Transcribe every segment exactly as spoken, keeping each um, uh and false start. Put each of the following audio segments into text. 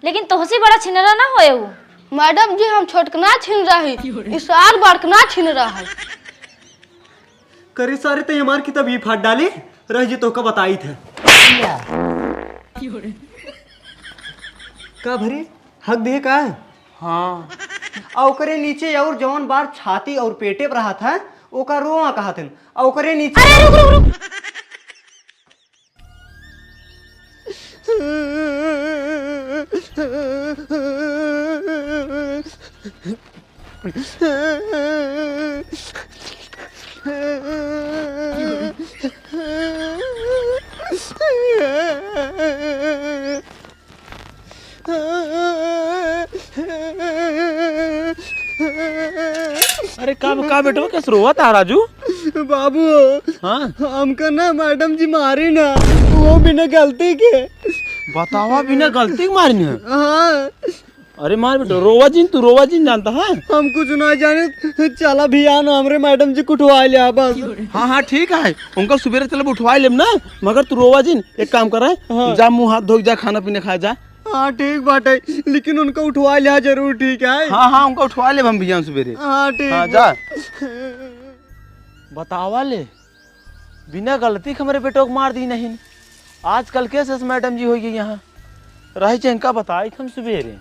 लेकिन तोहसे बड़ा छिनरा ना होए उ। मैडम जी, हम छोटकना छिनरा ही, ई सार बड़कना छिनरा है। करे सारे, तै हमार किताब ही फाड़ डाले, रह जी तोहका बताइत है। का भरे, हक दे का? हाँ। आ ओकरे नीचे और जौन बार छाती और पेटे पर रहत है, ओका रोआ कहत हन। आ ओकरे नीचे अरे, रुक, रुक, रुक। अरे का, का बेटवा, कैसे रोवत है राजू? बाबू, हाँ? हमका ना मैडम जी मारी ना, वो बिना गलती के। बतावा, बिना गलती के मारी ना? हाँ। अरे मार बेटो, रोवा जिन, तू रोवा जिन जानता है? हम कुछ ना जाने, चला भियान हमरे मैडम जी को उठवा लिया बस। हाँ, हाँ, ठीक है, उनका सुबेरे चलब उठवा लेब ना, मगर तू रोवा जिन, एक काम कर, हाँ। जा मुँह हाथ धो के जा, खाना पीना खा जा। हाँ, ठीक बाटे, लेकिन उनका उठवा लिया जरूर, ठीक है? हाँ, हाँ, उनका उठवा लेब हम भियान सुबेरे। हाँ, ठीक हाँ, बा। जा। बतावा ले, बिना गलती के हमरे बेटो के मार दी नहीं। आजकल के सस मैडम जी होई गई यहाँ। रही चे इनका बताई हम सुबेरे।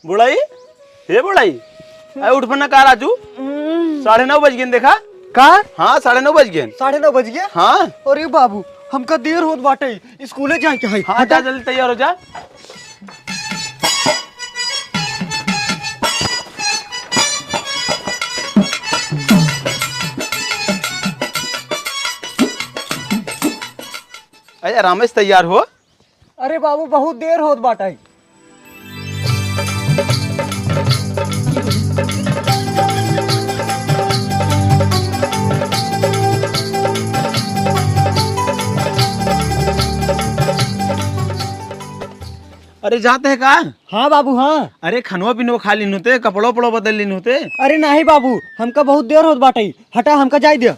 बुढ़ई, हे बुढ़ई, अरे उठ पन्ना का राजू? हम्म। साढ़े नौ बज गए देखा। का? हाँ, साढ़े नौ बज गए। साढ़े नौ बज गए? हाँ। अरे बाबू, हमका देर होत बाटे, स्कूले जाए के है। हाँ, हटा। जा जल्दी तैयार हो जा। अरे आराम से तैयार हो। अरे बाबू, बहुत देर होत बाटे। अरे जाते हैं का? हाँ बाबू, हाँ। अरे खनवा पिनवा खा लीन होते, कपड़ो उपड़ो बदल लीन होते। अरे नहीं बाबू, हमका बहुत देर होत बाटे, हटा हमका जाए दे।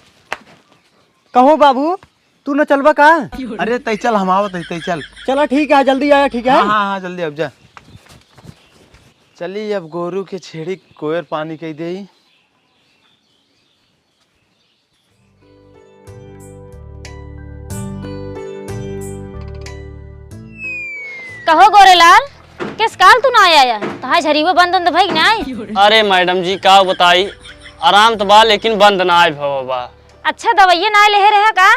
कहो बाबू, तू न चलबा का? अरे तै चल, हम आवत है, तै चल। चला ठीक है, जल्दी आया, ठीक है? हाँ, हाँ, हाँ, जल्दी अब जा। चली अब गोरू के छेड़ी कोयर पानी कई देई। कहो गोरेलाल, किस काल तू ना आया? तहार झरियो बंद उंद भई कि नाई? अरे मैडम जी, का बताई, आराम तो बा लेकिन बंद ना आए भवा बा। अच्छा, दवाइये ना लेहे रहे का?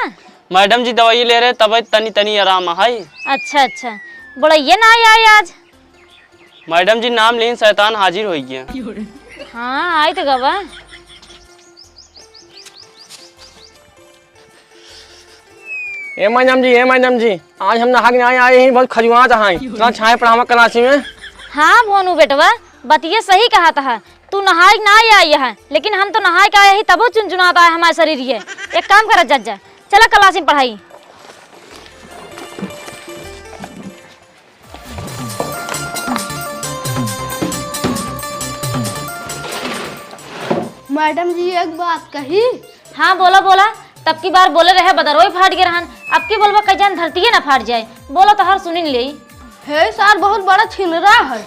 मैडम जी, दवाई ले रहे, तबीयत तनी तनी आराम है। अच्छा, अच्छा, बड़ैये ना आए आज। मैडम जी, नाम लेन शैतान हाजिर होइ गया। हाँ, आई तो गवा। ए मैडम जी, ए मैडम जी, आज हम नहा के ना आए ही, बहुत खजुआत है। ना छाए पढ़ावा क्लास में। हाँ भोनू बेटवा, बतिये सही कहत है। तू नहाए के ना आई है, लेकिन हम तो नहाए के आए ही, तबो चुनचुनात आए हमारे शरीर ये। एक काम कर जज्जा, चला क्लास में पढ़ाई। मैडम जी, एक बात कही। हाँ, बोला, बोला। तब की बार बोले रहे, बदरवई फाट गए रहन, अब की बोलबा, कई जान धरतीये ना फाट जाए। बोला, तो हर सुनिन लेई। हे सार, बहुत बड़ा छिनरा है।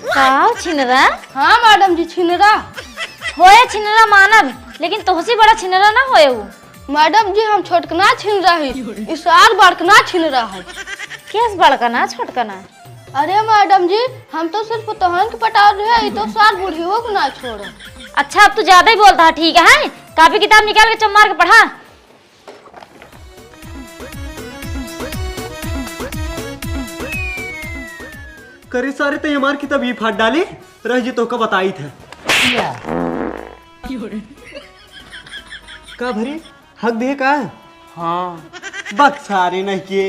का छिनरा? हाँ मैडम जी, छिनरा। होए छिनरा मानब, लेकिन तोहसे बड़ा छिनरा ना होए उ। मैडम जी, हम छोटकना छिनरा ही, ई सार बड़कना छिनरा है। केस बड़कना, छोटकना? अरे मैडम जी, हम तो सिर्फ तोहन के पटाव रहे, ई तो सार बुढ़ियो को ना छोड़ो। अच्छा, अब तू ज्यादा ही बोलता है, ठीक है? कॉपी किताब निकाल के चम्मार के पढ़ा। करे सारे, तै हमार किताब ही फाड़ डाले, रह जी तोहका बताई था। का भरे, हक दे का? हाँ। बक सारे नहीं के।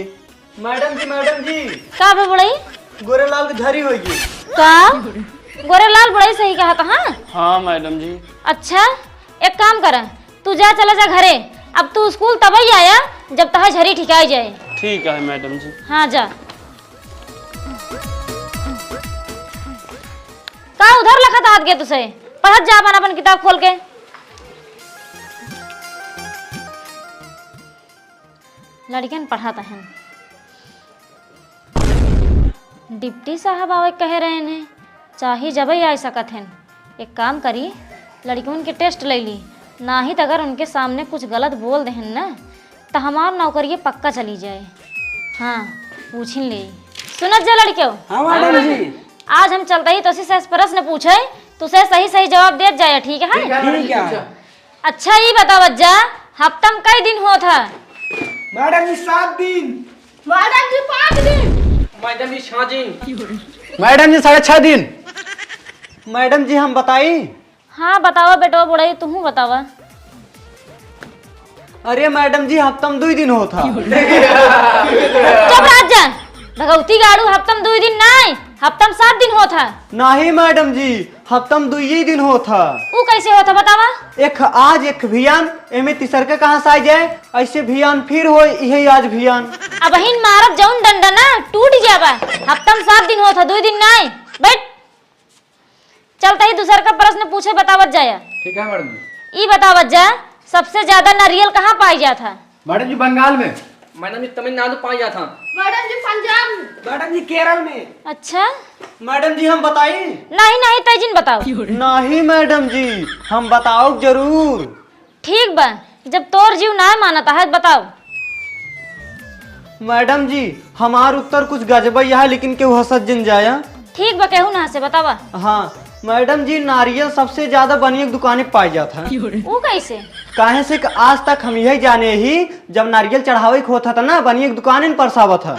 मैडम जी, मैडम जी। का बे बड़ई? गोरेलाल के झरी होई गई। का? गोरेलाल बड़ई सही कहा था, हाँ? हाँ मैडम जी। अच्छा, एक काम करा, तू जा, चला जा घरे। अब तू स्कूल तबई आया, जब तहार झरी ठिकाई जाए। ठीक है मैडम जी। हाँ, जा। का उधर लखत हाथ गए तुसे? पढ़त जा अपन, अपन किताब खोल के। लड़िकन पढ़त हन। डिप्टी साहब आवे कहे रहेन हैं, चाही जबई आइ सकत हन। एक काम करी, लड़िकउन के टेस्ट लइ ली, नाहीं त अगर उनके सामने कुछ गलत बोल देहेन न, त हमार नौकरिये पक्का चली जाए। हाँ, पूछिन लेई। सुनत जा लड़िकउ। हाँ मैडम जी। आज हम चलतही तोसे से प्रश्न पूछे, तुसे सही सही जवाब देत जाए, ठीक है? ठीक है मैडम जी, ठीक है। पूछा। अच्छा, ई बतावत जा, हफ्ता में कई दिन होत ह? मैडम जी, सात दिन। मैडम जी, पाँच दिन। मैडम जी, छह दिन। मैडम जी, साढ़े छह दिन। मैडम जी, हम बताई? हाँ, बतावा बेटवा, बुढ़ई, तुहूँ बतावा। अरे मैडम जी, हफ्ता में दुई दिन होत ह। चुप रह जा। भगवती गाड़ू, हफ्ता में दुई दिन नाई, हफ्ता में सात दिन होत ह। नाहीं मैडम जी, हफ्ता में दुइये दिन होत ह। ऊ कैसे होत ह, बतावा? एक आज, एक भियान, एमे तीसरका कहाँ से आइ जाए? ऐसे भियान फिर होए, इहे आज भियान। अबहिन मारब जौन डंडा ना, टूट जाबा। हफ्ता में सात दिन होत ह, दुई दिन नाई। बैठ। चलतही दूसरका प्रश्न पूछे, बतावत जाया। ठीक है मैडम जी। ई बतावत जा, सबसे ज्यादा नारियल कहाँ पाई जात ह? मैडम जी, बंगाल में। मैडम जी, तमिलनाडु पाई जात ह। मैडम जी, पंजाब में। मैडम जी, केरल में। अच्छा। मैडम जी, हम बताई? नाहीं, नाहीं, तै जिन बताओ। नाहीं मैडम जी, हम बताउब जरूर। ठीक बा, जब तोर जीव नाहीं मानत है, बताओ। मैडम जी, हमार उत्तर कुछ गजबई है, लेकिन केहू हंसत जिन जाया। ठीक बा, केहू ना हंसे, बतावा। हाँ, मैडम जी, नारियल सबसे ज्यादा बनिया के दुकाने पे पाई जात है। ऊ कैसे? काहे से कि आज तक हम यही जाने ही, जब नारियल चढ़ावे के होत ह त ना, बनिया के दुकाने में परसावत ह।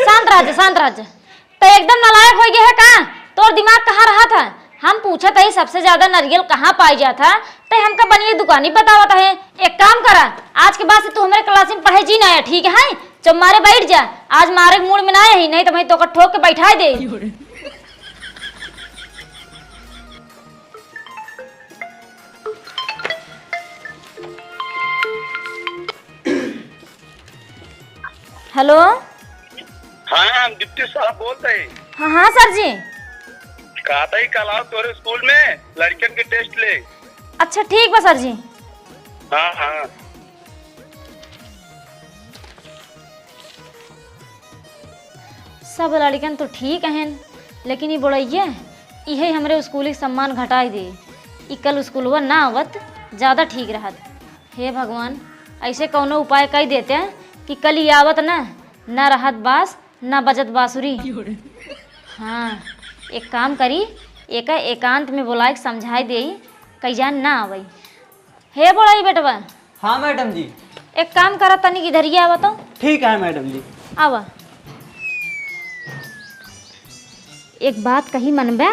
शांत रह जा, शांत रह जा। त एकदम नालायक होइ गया है का? तोर दिमाग कहाँ रहत है? हम पूछत हई सबसे ज्यादा नारियल कहाँ पाई जात है, ते हमका बनिया के दुकानी बतावत है। एक काम करा, आज के बाद से तू हमरे क्लास में पढ़े जिन आया, ठीक है? चुप मारे बैठ जा, आज मारे के मूड में ना यही, नहीं तो मैं तोका ठोक के बैठाए दे। हेलो। हाँ, हम डिप्टी साहब बोलत हई। हाँ, हाँ सर जी। कहत हई कल आओ तोरे स्कूल में, लड़िकन के टेस्ट ले। अच्छा, ठीक बा सर जी। हाँ, हाँ। सब लड़िकन तो ठीक हन, लेकिन ई बुढ़इया, इहे हमरे स्कूल के सम्मान घटाई दे। ई कल स्कूलवा ना आवत, ज्यादा ठीक रहत। हे भगवान, ऐसे कौनो उपाय कई देते कि कल ई आवत ना, ना रहत बास, ना बजत बांसुरी। हाँ, एक काम करी, एका एकांत में बुलाए के समझाई देई, कई जान ना आवई। हे बड़ई बेटवा। हाँ मैडम जी। एक काम करा, तनिक इधरिया आवा तो। ठीक है मैडम जी। आवा। एक बात कही मनबा?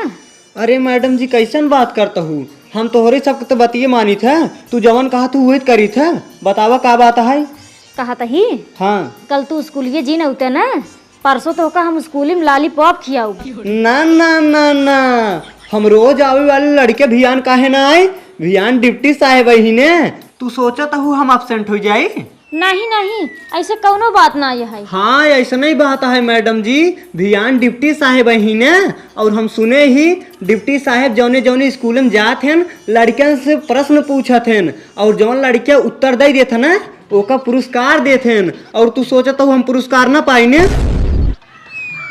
अरे मैडम जी, कैसन बात करत हू? हम तोहरे सबके तो बतिये मानित है, तू जवन कहत हू उहे करित है। बतावा का बात है? कहत ही? हाँ। कल तू स्कूलिये जिन अउते ना, परसों तोहका हम स्कूल में लॉलीपॉप खियाउब। ना, ना, ना, ना, हम रोज आवे वाले लड़िके भियान काहे ना आई? भियान डिप्टी साहेब अहिने। तू सोचत हू हम absent होइ जाई? नहीं, नहीं, ऐसे कौनो बात ना है। हाँ, ऐसनई बात है मैडम जी, भियान डिप्टी साहेब अहिने। और हम सुने ही डिप्टी साहेब जौने जौने स्कूल में जात हन, लड़िकन से प्रश्न पूछत हन, और जौन लड़िका उत्तर दे देत हन ना, ओका पुरस्कार देत हन, और तू सोचत हू हम पुरस्कार ना पाइने?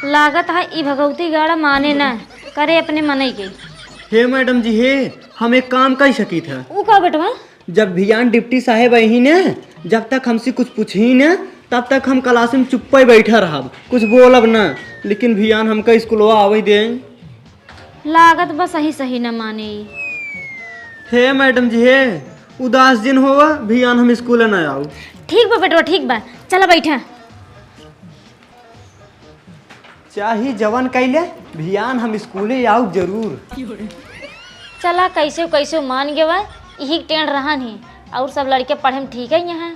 लागत है ई भगवती गाड़ा माने ना, करे अपने मनई के। हे मैडम जी हे, हम एक काम कइ सकित है। ऊ का बेटवा? जब भियान डिप्टी साहेब अहिने, जब तक हमसे कुछ पूछी ना, तब तक हम क्लास में चुप्पे बैठा रहब, कुछ बोलब ना, लेकिन भियान हमका स्कूलवा आवे दे। लागत बा सही सही न माने ई। हे मैडम जी हे, उदास जिन होवा, भियान हम स्कूल न आउब। ठीक बा बेटवा, ठीक बा, चला बैठा। चाही जवन कइले, भियान हम स्कूले आउब जरूर। चला कैसे कैसे मान गवा, यही टेढ़ रहन ही, और सब लड़िके पढ़े में ठीक है यहाँ।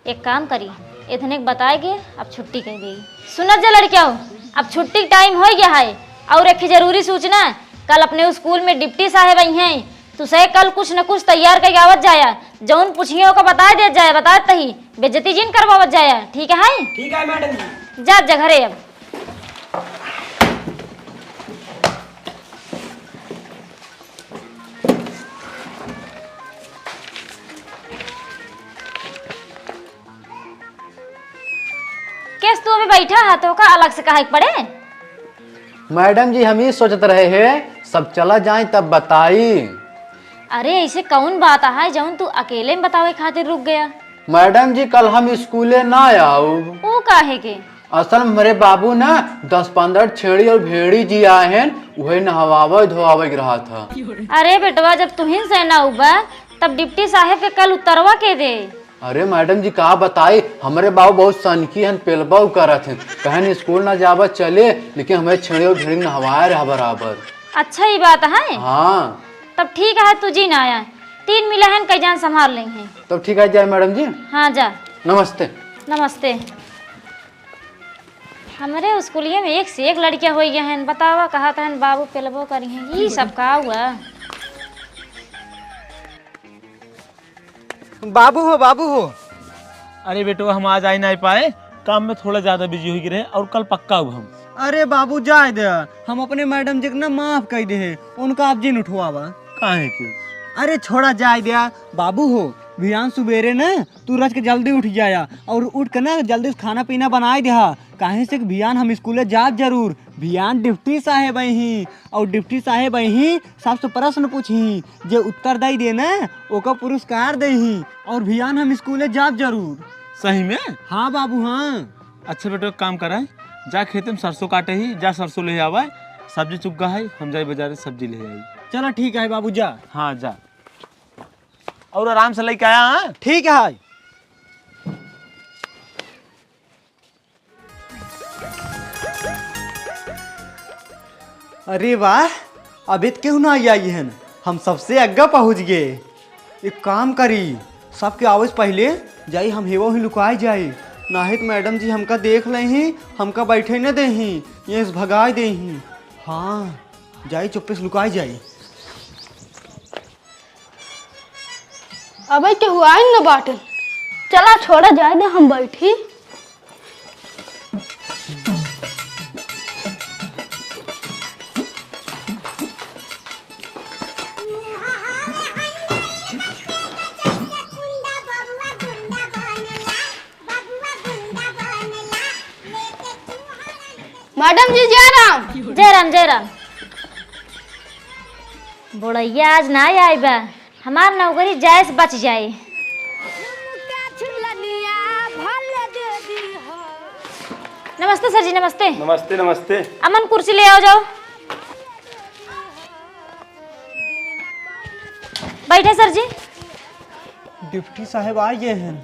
एक काम करी, इतने के बताए के अब छुट्टी कइ देई। सुनत जा लड़िकउ, अब छुट्टी के टाइम होइ गया है। और एक जरूरी सूचना, कल अपने स्कूल में डिप्टी साहेब अइहैं, तुसे कल कुछ न कुछ तैयार कइ आवत जाया, जौन पूछिहैं ओका बताए देत जाया, बताए तही बेइज्जती जिन करवावत जाया, ठीक है? ठीक है मैडम जी। जा, जा घरे अब। बस तू अभी बैठा है, तो का अलग से कहे के पड़े? मैडम जी, हम ही सोचत रहे हैं, सब चला जाए तब बताई। अरे, ऐसे कौन बात है जौन तू अकेले में बतावे खातिर रुक गया? मैडम जी, कल हम स्कूले ना आउब। वो काहे के? असल में हमरे बाबू ना दस पन्द्रह छेड़ी और भेड़ी जी आए हैं, उहे नहवावे धोआवे के रहा था। अरे बेटवा, जब तुहिन से ना उबा, तब डिप्टी साहेब के कल उतरवा के दे। अरे मैडम जी, का बताई, हमरे बाबू बहुत सनकी हन, पेलबा उ करत हन। कहन स्कूल ना जाबा चले, लेकिन हमें छेड़ी और भेड़ी नहवाए रहा बराबर। अच्छा, ई बात है? हाँ। तब ठीक है, तू जी ना आया। तीन मिला हन, कई जान संभाल लेंगे। तब ठीक है, जाए मैडम जी। हाँ, जा। नमस्ते। नमस्ते। हमरे स्कूलिया में एक से एक लड़कियां होई गए हैं। बतावा, कहा तहन बाबू पेलबो करी हैं। ई सब का हुआ? बाबू हो, बाबू हो। अरे बेटवा, हम आज आई ना पाए, काम में थोड़ा ज्यादा बिजी हो गए रहे और कल पक्का हुआ हम। अरे बाबू, जाए दे, हम अपने मैडम जी के ना माफ कर दे हैं, उनका आप जिन उठवावा। काहे के? अरे छोड़ा, जाए दे। बाबू हो, बिहान सुबेरे ना तू रच के जल्दी उठ जाया और उठ के ना जल्दी से खाना पीना बनाए दे हा, काहे से कि बिहान हम स्कूले जाब जरूर। बिहान डिप्टी साहेब आई ही और डिप्टी साहेब आई ही सबसे प्रश्न पूछी, जे उत्तर दई दे ना, ओकर पुरस्कार दे ही। और बिहान हम स्कूले जाब जरूर। सही में? हाँ बाबू, हाँ। अच्छा बेटो, एक काम करा, जा खेते में सरसों काटे ही, जा सरसों ले आवा, सब्जी चुग्गा है, हम जाई बाजार से सब्जी ले आई। चला ठीक है बाबू, जा। हाँ, जा। और आराम से लेके आया, हाँ? ठीक है। अरे वाह, अभी तो केहू ना आई हन, हम सबसे आगे पहुँच गए। एक काम करी, सबके आवे से पहले जाई हम हेवा ही लुकाई जाई, नाहीं तो मैडम जी हमका देख लेही, हमका बैठे न देही, ये से भगाई देही। हाँ, जाई चुप्पे से लुकाई जाई। अबे केहू आइन न बाटन। चला छोड़ा जाए दे, हम बैठी। मैडम जी, जय राम। जय राम, जय राम। बुढ़ैया आज ना आई बा, हमार नौकरी जाए से बच जाए। नमस्ते सर जी, नमस्ते। नमस्ते, नमस्ते। अमन कुर्सी ले आओ जाओ। बैठे सर जी। डिप्टी साहेब आ गए हैं,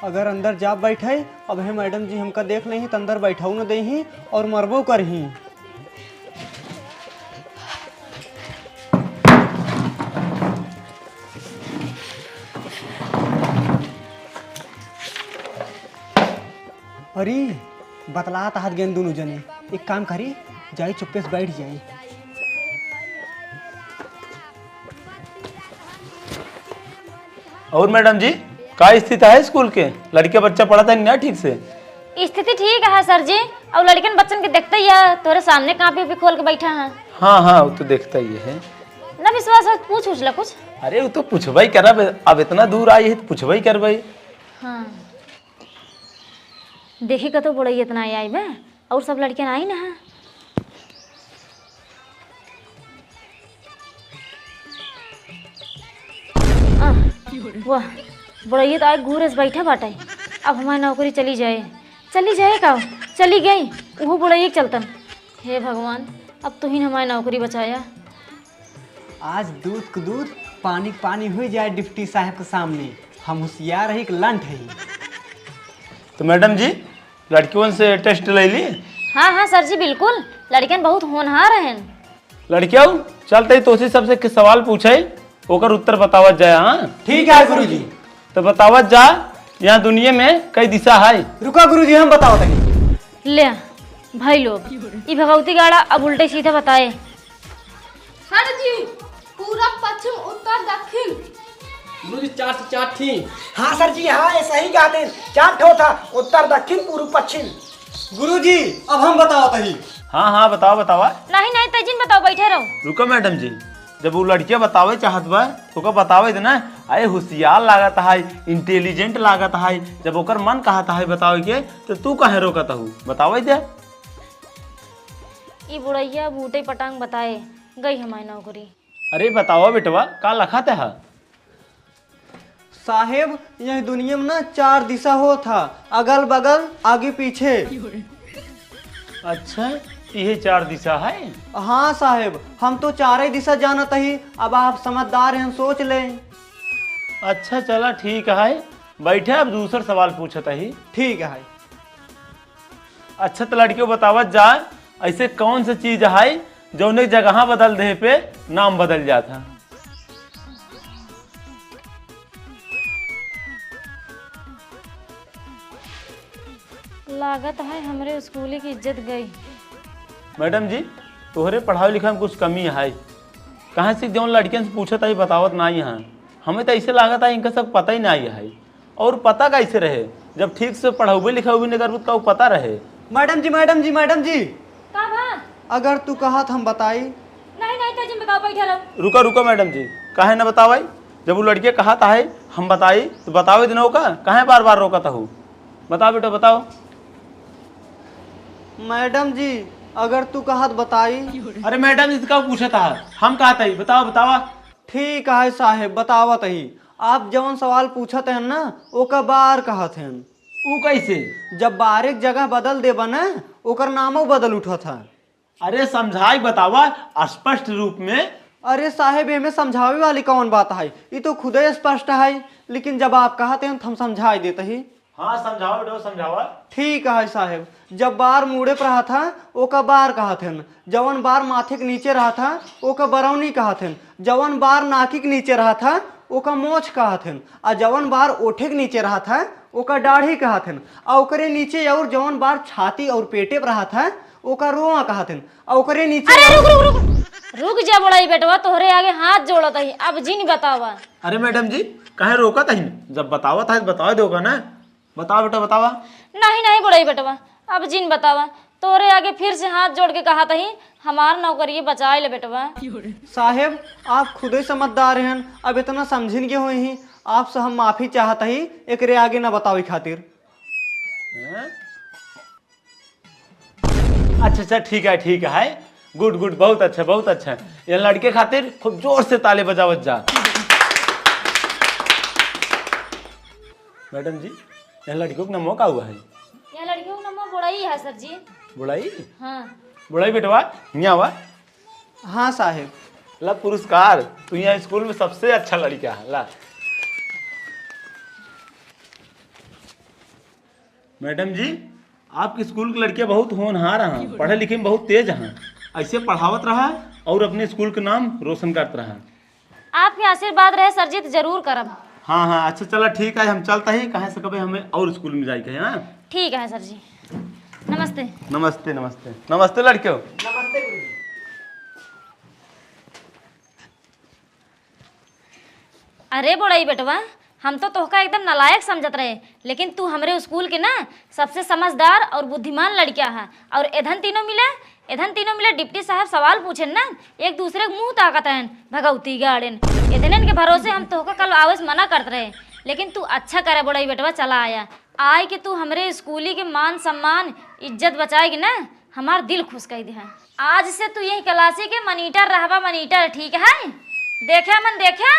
अगर अंदर जा बैठे, अब हे मैडम जी हमका देख लेही त अंदर बैठाऊ न देही और मरबो करही। अरे, बतलात हाथ गेन दोनों जने, एक काम करी, जाई चुप्पे से बैठ जाई। और मैडम जी, का स्थिति है स्कूल के? लड़के बच्चा पढ़त है ना ठीक से? स्थिति ठीक है सर जी, और लड़कन बच्चन के देखते ही है, तोरे सामने कॉपी भी खोल के बैठा है। हाँ, हाँ, वो तो देखता ही है। ना विश्वास हो, पूछ उछ ला कुछ। अरे, वो तो पूछबे ही करब, अब इतना दूर आई है तो पूछबे ही करबे। हाँ, देखी कतो बड़ई इतना आई बे। और सब लड़कियन आई ना। आह, वाह, बड़ैया तो आए घूरे से बैठा बाटे। अब हमारी नौकरी चली जाए, चली जाए का? चली गई, उहो बड़ैया के चलतन। हे भगवान, अब तू ही हमारी नौकरी बचाया। आज दूध के दूध, पानी के पानी हो जाए डिप्टी साहब के सामने। हम होशियार है, एक लंठ है। तो मैडम जी, लड़कियों से टेस्ट ले ली? हाँ, हाँ सर जी, बिल्कुल। लड़कियन बहुत होनहार हैं। लड़कियों, चलते ही तोसी सबसे के सवाल पूछे, ओकर उत्तर बतावत जाए। हाँ, ठीक है गुरुजी। तो बतावत जा, यहाँ दुनिया में कई दिशा है। रुका गुरुजी, हम बतावत हनी। ले भाई लोग, ई भगवती गाड़ा अब उल्टे सीधे बताए। सर जी, पूरब, पश्चिम, उत्तर, दक्षिण। गुरुजी, चार, चार थी। हाँ सर जी, हाँ, ये सही कहते हैं। चार ठो था, उत्तर, दक्षिण, पूर्व, पश्चिम। गुरुजी, अब हम बतावत हई। हाँ, हाँ, बतावा, बतावा। नहीं, नहीं, तै जिन बताओ, बैठे रहो। रुको मैडम जी, जब उ लड़किया बतावे चाहत बा, तो ओका बतावे दे ना। अरे होशियार लागत है, इंटेलिजेंट लागत है। जब ओकर मन कहत है बतावे के, तो तू काहे रोकत हऊ? बतावे दे। ई बुढ़ैया बूटे पटांग बताए, गई हमारी नौकरी। अरे बतावा बेटवा, का लखत है? साहेब, यह दुनिया में ना चार दिशा होत ह, अगल बगल, आगे पीछे। अच्छा, इहे चार दिशा है? हाँ साहेब, हम तो चारे दिशा जानत ही, अब आप समझदार हैं, सोच लें। अच्छा चला ठीक है, बैठे अब दूसर सवाल पूछत ही। ठीक है। अच्छा तो लड़कियों बतावत जा, ऐसे कौन सी चीज है जौने जगह बदल दे पे नाम बदल जात है? लागत है हमरे स्कूली की इज्जत गई। मैडम जी, तोहरे पढ़ाई लिखाई में कुछ कमी है। कहाँ से जौन लड़कियन से पूछत है बतावत नहीं है। हमें तो ऐसे लागत है इनका सब पता ही नहीं है। और पता कैसे रहे? जब ठीक से पढ़ाउबे लिखाउबे नहीं करबू तो का पता रहे? मैडम जी, मैडम जी, मैडम जी। का बा? अगर तू कहत हम बताई। नहीं, नहीं, तो जिन बताओ, बैठे रहो। रुका, रुका मैडम जी, काहे ना बतावाई? जब वो लड़के कहत है हम बताई, तो बतावे देना का, काहे बार बार रोकत हो? बताओ बेटा, बताओ। मैडम जी, अगर तू कहत बताई। अरे मैडम जी से का पूछत है, हम कहत है, बताओ, बतावा। ठीक है साहेब, बतावत ही। आप जवन सवाल पूछत हैं ना, ओका बार कहत हैं। ऊ कैसे? जब बार एक जगह बदल देबा ना, ओकर नामो बदल उठत है। अरे समझाई बतावा स्पष्ट रूप में। अरे साहेब, एमे समझावे वाली कौन बात है? ई तो खुदे स्पष्ट है, लेकिन जब आप कहत हैं तो हम समझाई देत ही। हाँ, समझावा बेटा, समझावा। ठीक है साहेब, जब बार मूड़े पर रहत है, ओका बार कहत हैं। जवन बार माथे के नीचे रहत है, ओका बरौनी कहत हैं। जवन बार नाकी के नीचे रहत है, ओका मोछ कहत हैं। आ जवन बार ओठे के नीचे रहत है, ओका दाढ़ी कहत हैं। आ ओकरे नीचे और जवन बार छाती और पेटे पर रहत है, ओका रोआ कहत हैं। आ ओकरे नीचे अरे और रुक, रुक, रुक, रुक जा बड़ई बेटवा, तोहरे आगे हाथ जोड़त ही, अब जिन बतावा। अरे मैडम जी, काहे रोकत ही? जब बतावत है, बतावे दो का ना। बतावा बेटा, बतावा। नहीं, नहीं बड़ई बेटवा, अब जिन बतावा। तोरे आगे फिर से हाथ जोड़ के कहत ही, हमार नौकरी बचाए ले बेटवा। साहेब, आप खुदे समझदार हैं, अब इतना समझिन के होई ही, आपसे हम माफी चाहत ही एकरे आगे ना बतावे खातिर। हैं? अच्छा, अच्छा, ठीक है, ठीक है। गुड, गुड, बहुत अच्छा, बहुत अच्छा। ये लड़के खातिर खूब जोर से ताले बजावत जा। मैडम जी, ये लड़कियों का नामो का हुआ है? ये लड़कियों का नामो बुड़ई है सर जी। बुड़ई? हाँ। बुड़ई बेटवा, यहाँ आवा। हाँ साहेब। ला पुरस्कार, तू यहाँ स्कूल में सबसे अच्छा लड़का है, ला। मैडम जी, आपके स्कूल के लड़कियाँ बहुत होनहार हैं, पढ़े लिखे में बहुत तेज हैं। ऐसे पढ़ावत रहा और अपने स्कूल के नाम रोशन करत रहा। आपके आशीर्वाद रहे सर जी, तो जरूर करब। हाँ, हाँ, अच्छा चला ठीक है, हम चलता ही, कहाँ से कभी हमें और स्कूल में जाए के, हाँ? ठीक है सर जी, नमस्ते। नमस्ते, नमस्ते, नमस्ते लड़कियों। नमस्ते गुरुजी। अरे बड़ई बेटवा, हम तो तोहका एकदम नालायक समझत रहे, लेकिन तू हमरे स्कूल के ना सबसे समझदार और बुद्धिमान लड़का है। और एधन तीनों मिले, एधन तीनों मिले डिप्टी साहब सवाल पूछेन ना, एक दूसरे के मुंह ताकत हैं, भगौती गाड़ेन। एधनन के भरोसे हम तोहका कल आवे से मना करत रहे, लेकिन तू अच्छा करे बड़ई बेटवा, चला आया। आय के तू हमरे स्कूली के मान सम्मान, इज्जत बचाए के ना, हमार दिल खुश कर दिहा। आज से तू यही क्लासी के मनीटर रहबा, मनीटर, ठीक है? देखे मन देखे,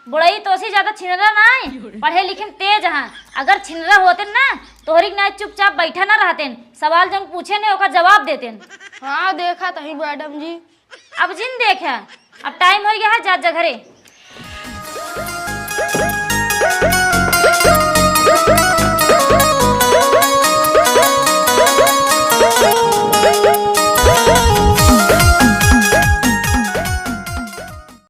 बुढ़ई तोसी ज्यादा छिनरा नाय, पढ़े लिखे में तेज है। अगर छिनरा होते ना, तोहरी के नाय चुपचाप बैठा ना रहते, सवाल जौन पूछे ने ओकर जवाब देते। हाँ, देखा तही मैडम जी। अब जिन देखे, अब टाइम हो गया है, जा, जा घरे।